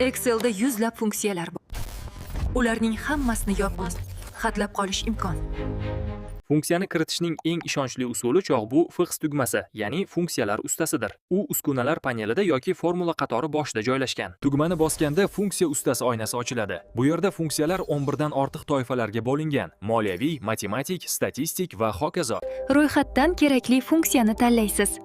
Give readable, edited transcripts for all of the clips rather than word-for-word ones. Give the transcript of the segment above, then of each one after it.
Excelda yuzlab funksiyalar bor. Ularning hammasini yoddan xatlab qolish imkon. Funksiyani kiritishning eng ishonchli usuli chog' bu fix tugmasi, ya'ni funksiyalar ustasidir. U uskunalar panelida yoki formula qatori boshida joylashgan. Tugmani bosganda funksiya ustasi oynasi ochiladi. Bu yerda funksiyalar 11 dan ortiq toifalarga bo'lingan: moliyaviy, matematik, statistik va hokazo. Ro'yxatdan kerakli funksiyani tanlaysiz.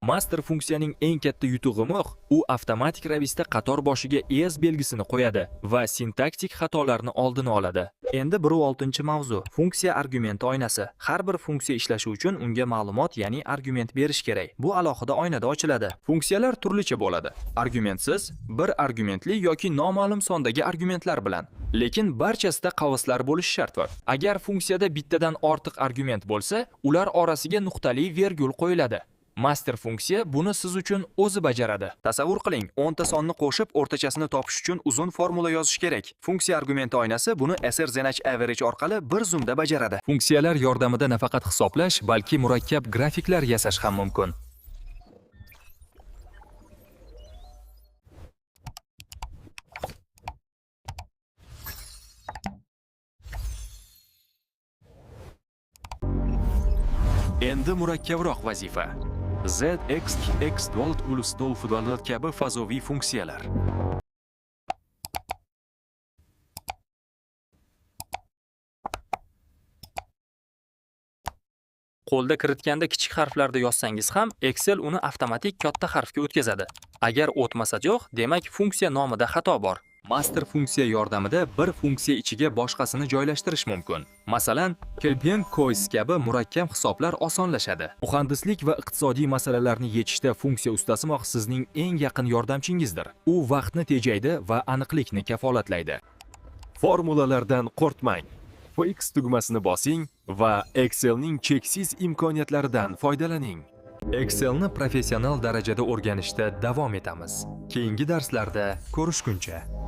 Master funksiyaning eng katta yutug'i mo'x, u avtomatik ravishda qator boshiga es belgisini qo'yadi va sintaktik xatolarni oldini oladi. Endi 1.6-mavzu funksiya argumenti oynasi. Har bir funksiya ishlashi uchun unga ma'lumot, ya'ni argument berish kerak. Bu alohida oynada ochiladi. Funksiyalar turlicha bo'ladi. Argumentsiz, bir argumentli yoki noma'lum sondagi argumentlar bilan. Lekin barchasida qavslar bo'lishi shart va agar funksiyada bittadan ortiq argument bo'lsa, ular orasiga nuqtali vergul qo'yiladi. Master funksiya buni siz uchun o'zi bajaradi. Tasavvur qiling, 10 ta sonni qo'shib o'rtachasini topish uchun uzun formula yozish kerak. Funksiya argumenti oynasi buni SRZNH average orqali bir zumda bajaradi. Funksiyalar yordamida nafaqat hisoblash, balki murakkab grafiklar yasash ham mumkin. Endi murakkabroq vazifa. Z, X, X, volt, ulus, dol, futbol kabi fazoviy funksiyalar. Qo'lda kiritganda kichik harflarda yozsangiz ham Excel uni avtomatik katta harfga o'tkazadi. Agar o'tmasa yo'q, demak funksiya nomida xato bor. Master funksiya yordamida bir funksiya ichiga boshqasini joylashtirish mumkin. Masalan, Kelvin Cois kabi murakkab hisoblar osonlashadi. Muhandislik va iqtisodiy masalalarni yechishda funksiya ustasimoq sizning eng yaqin yordamchingizdir. U vaqtni tejaydi va aniqlikni kafolatlaydi. Formulalardan qo'rqmang. Fx tugmasini bosing va Excelning cheksiz imkoniyatlaridan foydalaning. Excelni professional darajada o'rganishda davom etamiz. Keyingi darslarda ko'rishguncha.